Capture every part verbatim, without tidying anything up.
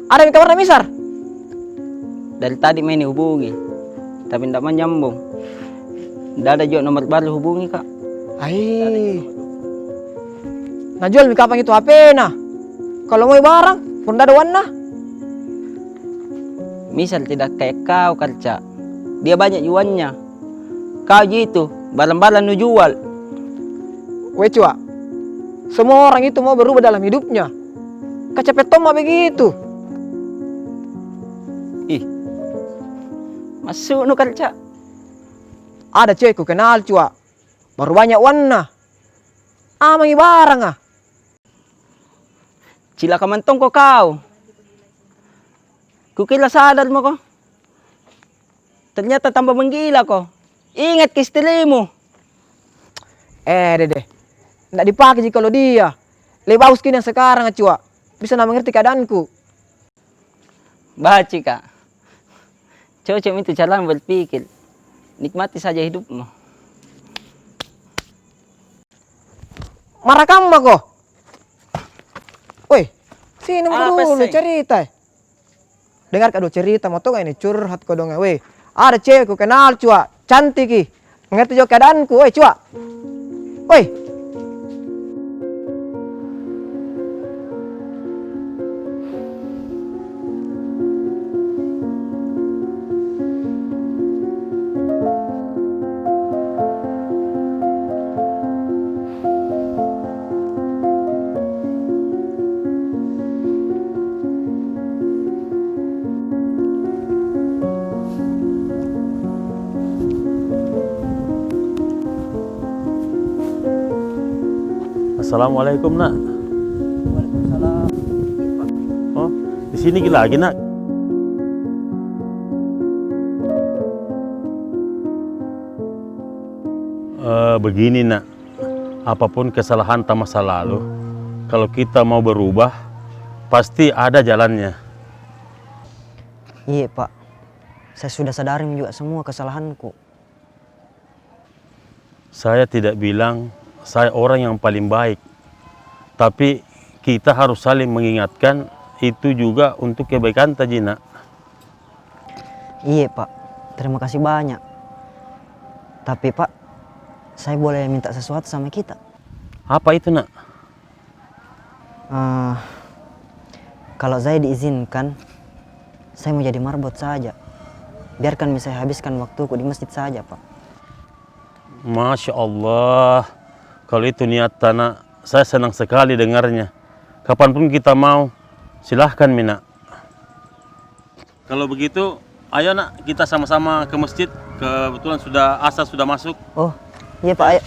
Ada mi kabarna Misar? Dari tadi main hubungi, tapi ndak mau nyambung. Ndak ada juga nomor baru hubungi, Kak. Ai. Najual mi kapang itu H P-na. Kalau mau barang, pun ndak ada uanna. Misal tidak kayak kau, Kalca. Dia banyak juannya. Kau ji itu, barang-barang nu jual. Weh, Cua. Semua orang itu mau berubah dalam hidupnya. Kacapek tong ma begitu. Ih. Masuk nu, Kalca. Ada cewek ku kenal, Cua. Baru banyak uanna. Amangi barang, ah. Cilaka mantong ko kau. Kukira sadar mako. Ternyata tambah menggila ko. Ingat ke istrimu. Eh, dede. Ndak dipakai ji kalau dia. Lebih bagus kini yang sekarang, Cua. Bisa na mengerti keadaanku. Baci, Kak. Cocok itu cara berpikir. Nikmati saja hidupmu. Marakam mako. Woi, sini mako dulu cerita. Dengar ka dulu cerita, mau tau ini curhat ko dong. Weh, ada cewek ku kenal, Cua. Cantik ki. Ngerti juga keadaanku, weh, Cua. Weh. Assalamualaikum, Nak. Waalaikumsalam. Oh, di sini ki lagi, Nak? Eh, begini, Nak. Apapun kesalahan ta masa lalu, kalau kita mau berubah, pasti ada jalannya. Iya, Pak. Saya sudah sadari juga semua kesalahanku. Saya tidak bilang saya orang yang paling baik, tapi kita harus saling mengingatkan, itu juga untuk kebaikan ta ji, Nak. Iya, Pak. Terima kasih banyak. Tapi, Pak, saya boleh minta sesuatu sama kita? Apa itu, Nak? Eh, kalau saya diizinkan, saya mau jadi marbot saja. Biarkan mi saya habiskan waktuku di masjid saja, Pak. Masya Allah, kalau itu niat ta, Nak, saya senang sekali dengarnya. Kapanpun kita mau, silahkan mi, Nak. Kalau begitu, ayo, Nak, kita sama-sama ke masjid. Kebetulan sudah asar sudah masuk. Oh, iya, Pak, ayo.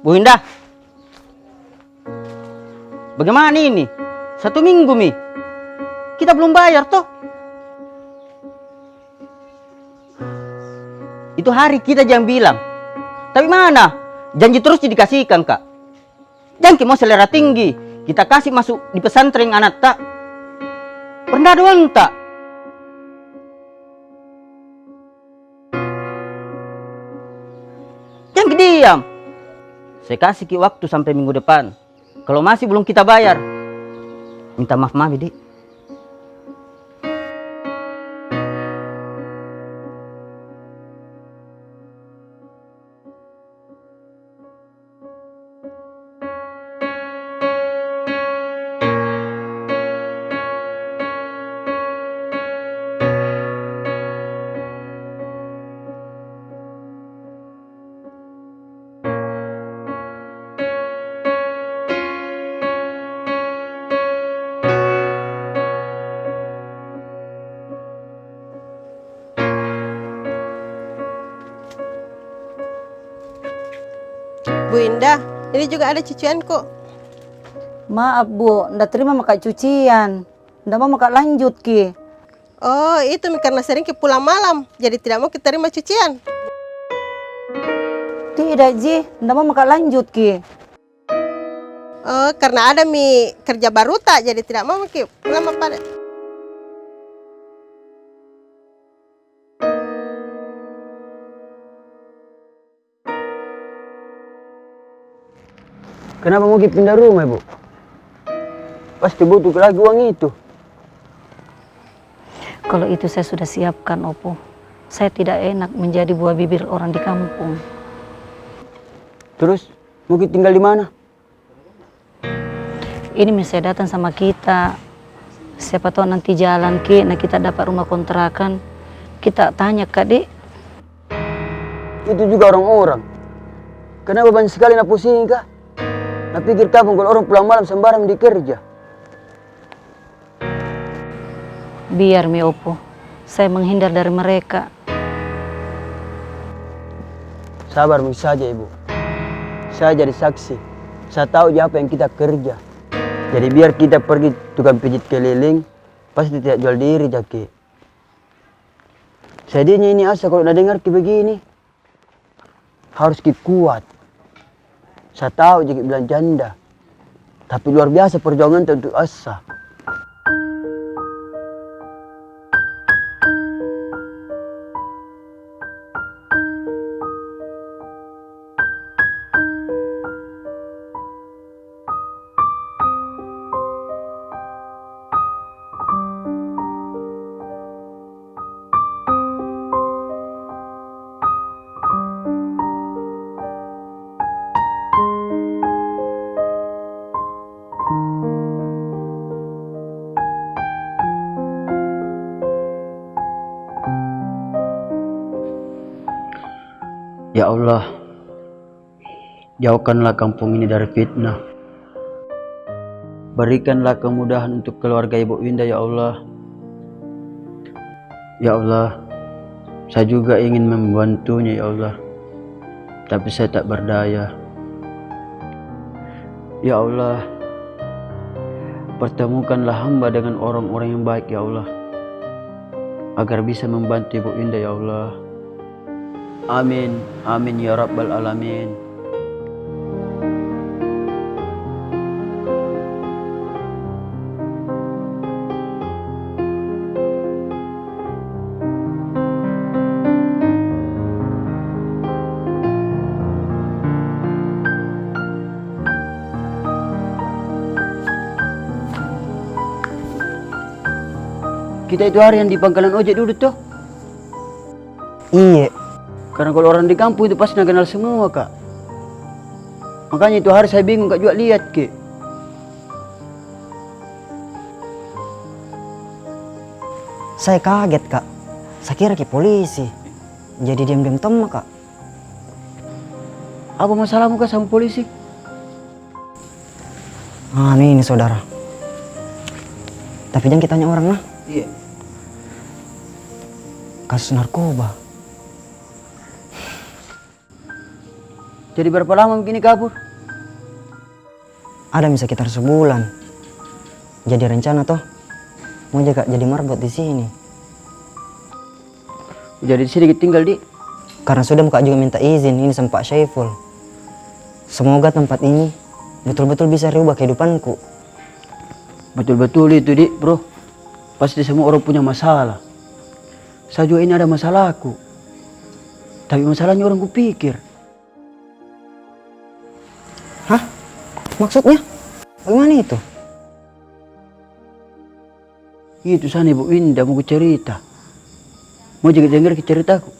Bu Indah. Bagaimana ini? Satu minggu mi. Kita belum bayar, toh. Itu hari kita jang bilang. Tapi mana? Janji terus dikasihkan, Kak. Jang ki mau selera tinggi. Kita kasih masuk di pesantren anak ta. Pernah doang ta. Jangan diam. Saya kasih ki waktu sampai minggu depan. Kalau masih belum kita bayar, minta maaf mami, Dik. Bu Indah, ini juga ada cucianku. Maaf, Bu, nda terima maka cucian. Nda mau maka lanjut ki. Oh, itu mi karena sering ki pulang malam, jadi tidak mau ki terima cucian. Tidak ji, nda mau maka lanjut ki. Oh, karena ada mi kerja baru ta, jadi tidak mau maki pulang ma pada. Kenapa mau ki pindah rumah, Ibu? Pasti butuh lagi uang itu. Kalau itu saya sudah siapkan, Opo. Saya tidak enak menjadi buah bibir orang di kampung. Terus, mau ki tinggal di mana? Ini mi saya datang sama kita. Siapa tahu nanti jalan ki, na kita dapat rumah kontrakan. Kita tanya ka, Dek. Itu juga orang-orang. Kenapa banyak sekali na pusing ka? Na pikir kapang kalau orang pulang malam sembarang di kerja. Biar mi, Opo. Saya menghindar dari mereka. Sabar mi saja, Ibu. Saya jadi saksi. Saya tahu ji apa yang kita kerja. Jadi biar kita pergi tukang pijit keliling, pasti tidak jual diri jaki. Sedihnya ini Asa kalau na dengar ki begini. Harus ki kuat. Saya tahu ji ki bilang janda. Tapi luar biasa perjuangan untuk Asa. Ya Allah, jauhkanlah kampung ini dari fitnah. Berikanlah kemudahan untuk keluarga Ibu Winda, ya Allah. Ya Allah, saya juga ingin membantunya, ya Allah, tapi saya tak berdaya. Ya Allah, pertemukanlah hamba dengan orang-orang yang baik, ya Allah, agar bisa membantu Ibu Winda, ya Allah. Amin, amin ya rabbal alamin. Kita itu hari yang di pangkalan ojek dulu toh? Iye. Karena kalau orang di kampung itu pasti na kenal semua ka. Makanya itu hari saya bingung ka juga lihat ki. Saya kaget ka. Saya kira ki polisi. Jadi diam-diam tong ma ka. Apa masalahmu ka sama polisi? Anu ini, saudara. Tapi jang kita tanya orang, nah. Iya. Kasus narkoba. Jadi berapa lama begini kabur? Ada mi sekitar sebulan. Jadi rencana toh, mau juga jadi marbot di sini. Jadi di sini kita tinggal, Dik? Karena sudah maka juga minta izin ini sama Pak Syaiful. Semoga tempat ini betul-betul bisa rubah kehidupanku. Betul-betul itu, Dik, bro. Pasti semua orang punya masalah. Saya juga ini ada masalahku. Tapi masalahnya orang kupikir. Hah? Maksudnya? Bagaimana itu? Itu sana Ibu Winda mau ku cerita. Mau juga dengar ke ceritaku?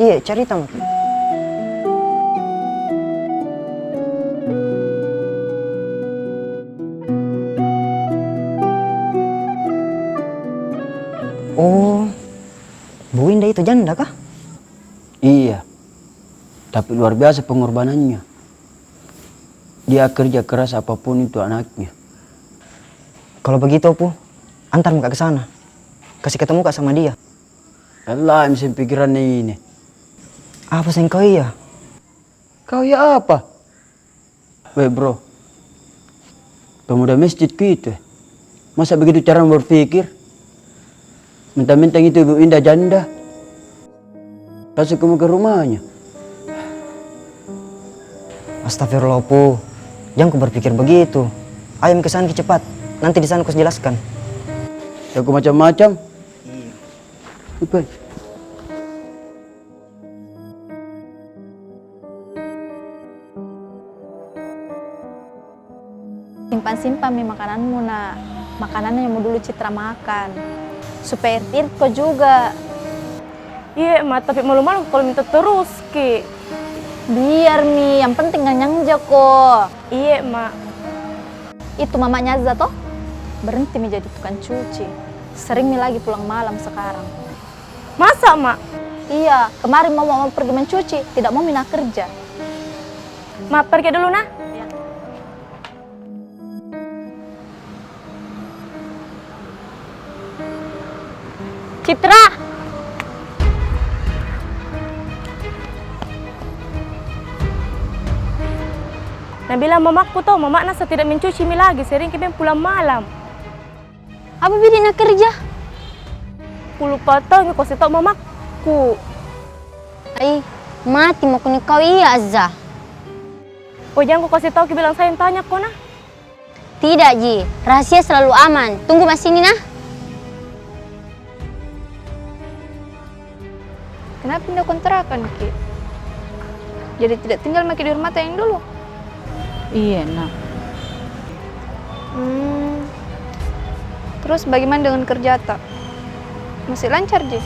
Iya, cerita maki. Oh, Bu Winda itu janda kah? Iya, tapi luar biasa pengorbanannya. Dia kerja keras apapun itu anaknya. Kalau begitu, Pu, antar maka ke sana. Kasih ketemu ka sama dia. Allah, yang bisa pikiran ini. Apa seng kau iya? Kau iya apa? Weh, bro, pemuda masjid ku itu, eh. Masa begitu cara berpikir? Mentang-mentang itu Ibu Indah janda, kasih kamu ke rumahnya. Astagfirullah, Pu. Jangan ku berpikir begitu. Ayo ke sana cepat. Nanti di sana ku jelaskan. Jangan ku macam-macam. Iya. Cepat. Simpan-simpan mi makananmu, Nak. Makanan yang mau dulu Citra makan. Supaya irit-irit ko juga. Iye, Ma, tapi malu-malu kalau minta terus ki. Biar mi, yang penting kenyang jako. Iye, Ma. Itu mamanya Azza toh, berhenti mi jadi tukang cuci. Sering mi lagi pulang malam sekarang. Masa, Ma? Iya, kemarin mama mau pergi mencuci, tidak mau mi na kerja. Ma, pergi dulu, nah. Iya. Citra! Na bilang mamaku toh, mamana sa tidak mencuci mi lagi, sering ki beng pulang malam. Apa bede na kerja? Ku lupa tau, ni ko kasi tau mamaku. Ai, mati mako ni kau iya, Azza. Oh, jangko kasi tau ki, bilang saya yang tanya ko, nah. Tidak ji, rahasia selalu aman. Tunggu ma sini, nah. Kenapa pindah kontrakan ki? Jadi tidak tinggal maki di rumah ta yang dulu? Iya, Nak. Hmm. Terus bagaimana dengan kerja ta? Masih lancar ji?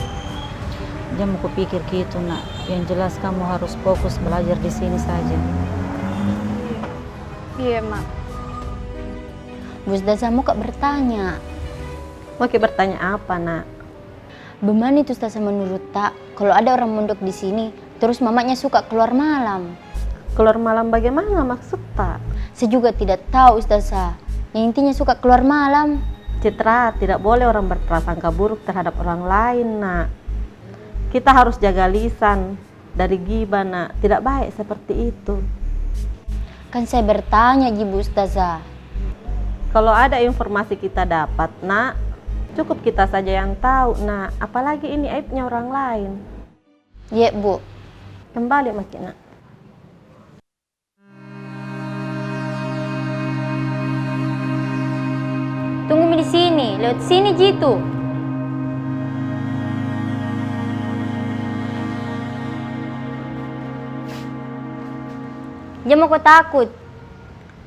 Jangan kupikir gitu, Nak. Yang jelas kamu harus fokus belajar di sini saja. Iya, Mak. Bu Ustazah, mau ka bertanya. Mau ki bertanya apa, Nak? Bagaimana itu, Ustazah, menurut ta, kalau ada orang mondok di sini, terus mamanya suka keluar malam? Keluar malam bagaimana maksud ta? Saya juga tidak tahu, Ustazah. Yang intinya suka keluar malam. Citra, tidak boleh orang berprasangka buruk terhadap orang lain, Nak. Kita harus jaga lisan dari ghibah, Nak. Tidak baik seperti itu. Kan saya bertanya ji, Bu Ustazah. Kalau ada informasi kita dapat, Nak, cukup kita saja yang tahu, Nak. Apalagi ini aibnya orang lain. Iya, Bu. Kembali maki, Nak. Tunggu mi di sini, lewat sini ji tu. Jangan mako takut.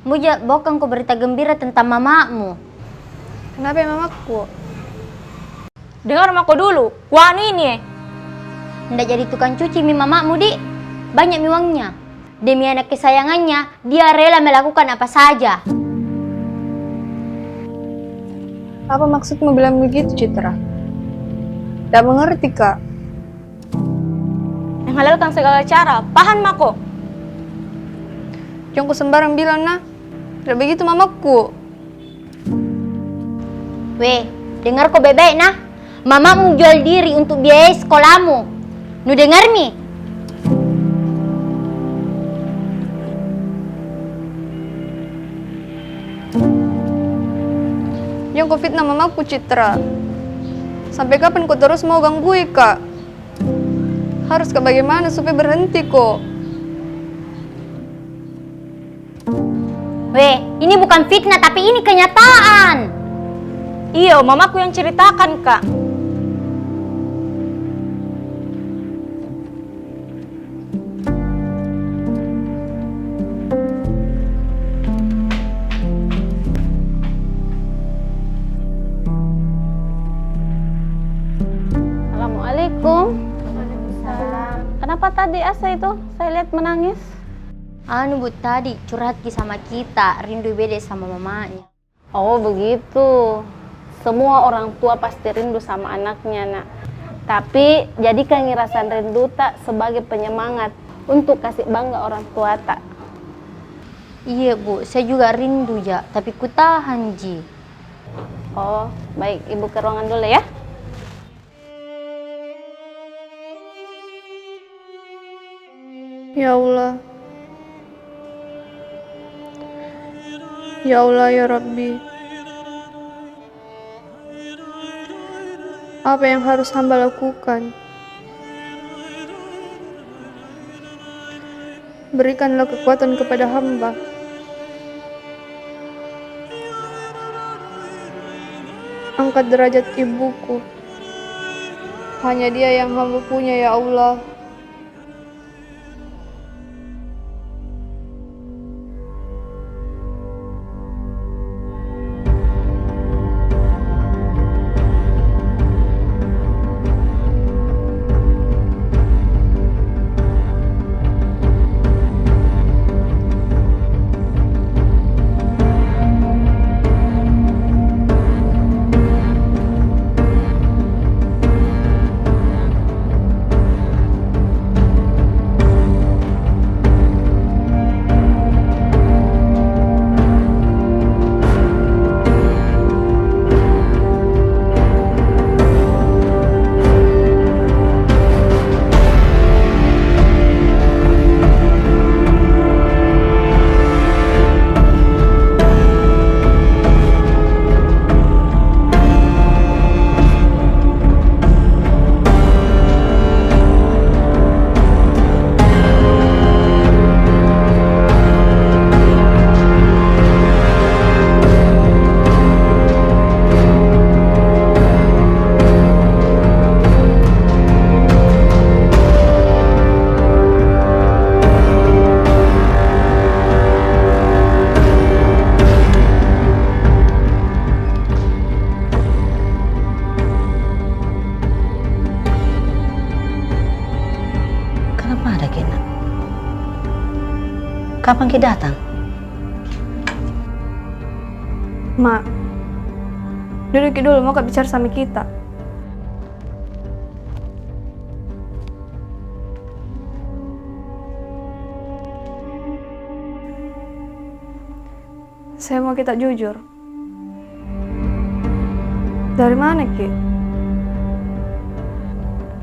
Mbo ja bawakan ko berita gembira tentang mamamu. Kenapa ya mamaku? Dengar mako dulu, kuanu ini, eh. Ndak jadi tukang cuci mi mamamu, Dik. Banyak mi uangnya. Demi anak kesayangannya, dia rela melakukan apa saja. Apa maksudmu bilang begitu, Citra? Tidak mengerti ka. Menghalalkan segala cara, paham mako? Jangko sembarang bilang, nah. Tidak begitu mamaku. Weh, dengar ko baik-baik, nah. Mamamu jual diri untuk biaya sekolahmu. Nu dengar mi? Jangko fitnah mamaku, Citra. Sampai kapan ko terus mau ganggui ka? Harus ka bagaimana supaya berhenti ko? Weh, ini bukan fitnah, tapi ini kenyataan. Iyo, mamaku yang ceritakan ka. Assalamualaikum. Waalaikumsalam. Kenapa tadi Asa itu saya lihat menangis? Anu, Bu, tadi curhat ki sama kita, rindu bede sama mamanya. Oh, begitu. Semua orang tua pasti rindu sama anaknya, Nak. Tapi, jadikan rasa rindu ta sebagai penyemangat untuk kasih bangga orang tua ta. Iya, Bu, saya juga rindu ja, tapi kutahan ji. Oh, baik, Ibu ke ruangan dulu ya. Ya Allah. Ya Allah, ya Rabbi. Apa yang harus hamba lakukan? Berikanlah kekuatan kepada hamba. Angkat derajat ibuku. Hanya dia yang hamba punya, ya Allah. Kapan ki datang? Ma, duduk ki dulu, mau ka bicara sama kita. Saya mau kita jujur. Dari mana ki?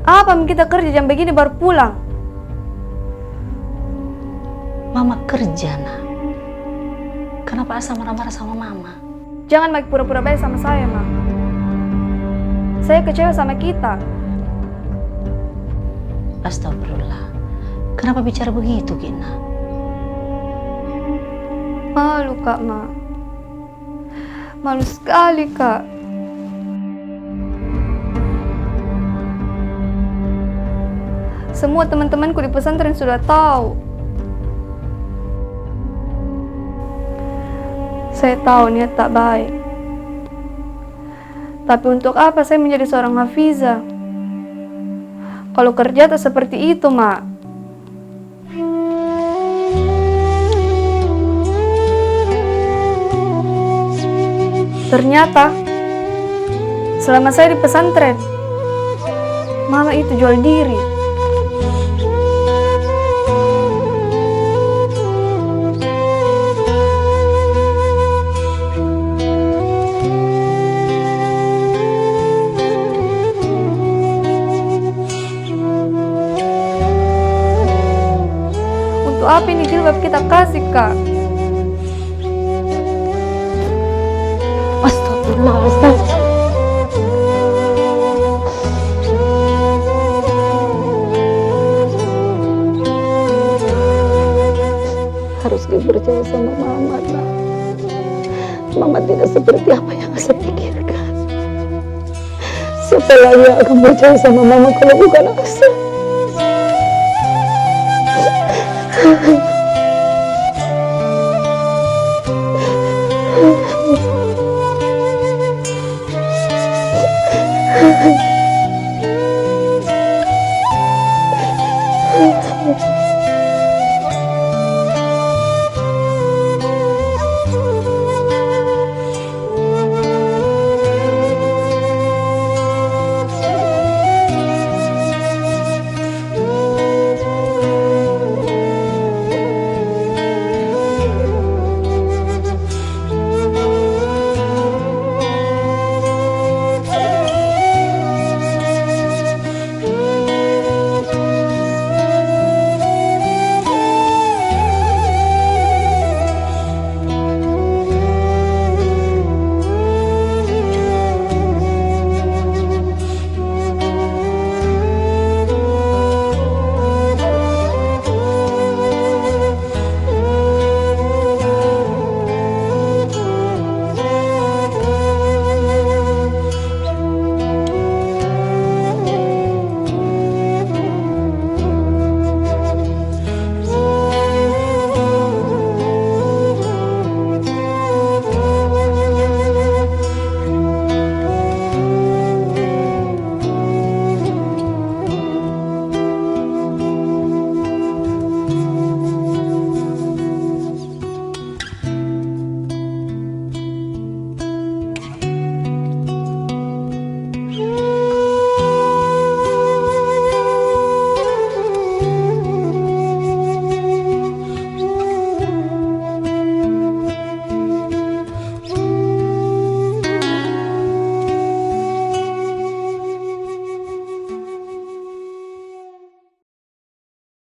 Apa mi kita kerja jam begini baru pulang? Mama kerja, Nak. Kenapa Asa marah-marah sama Mama? Jangan maki pura-pura baik sama saya, Ma. Saya kecewa sama kita. Astagfirullah. Kenapa bicara begitu ki, Nak? Malu ka, Ma. Malu sekali ka. Semua teman-temanku di pesantren sudah tahu. Saya tahu niat tak baik. Tapi untuk apa saya menjadi seorang hafizah kalau kerja tak seperti itu, Ma? Ternyata, selama saya di pesantren, Mama itu jual diri. Untuk apa ini jilbab kita kasih, Kak? Astagfirullah, astagfirullah. Harus ki percaya sama Mama, Nak. Mama tidak seperti apa yang Asa pikirkan. Siapa lagi yang akan percaya sama Mama kalau bukan Asa?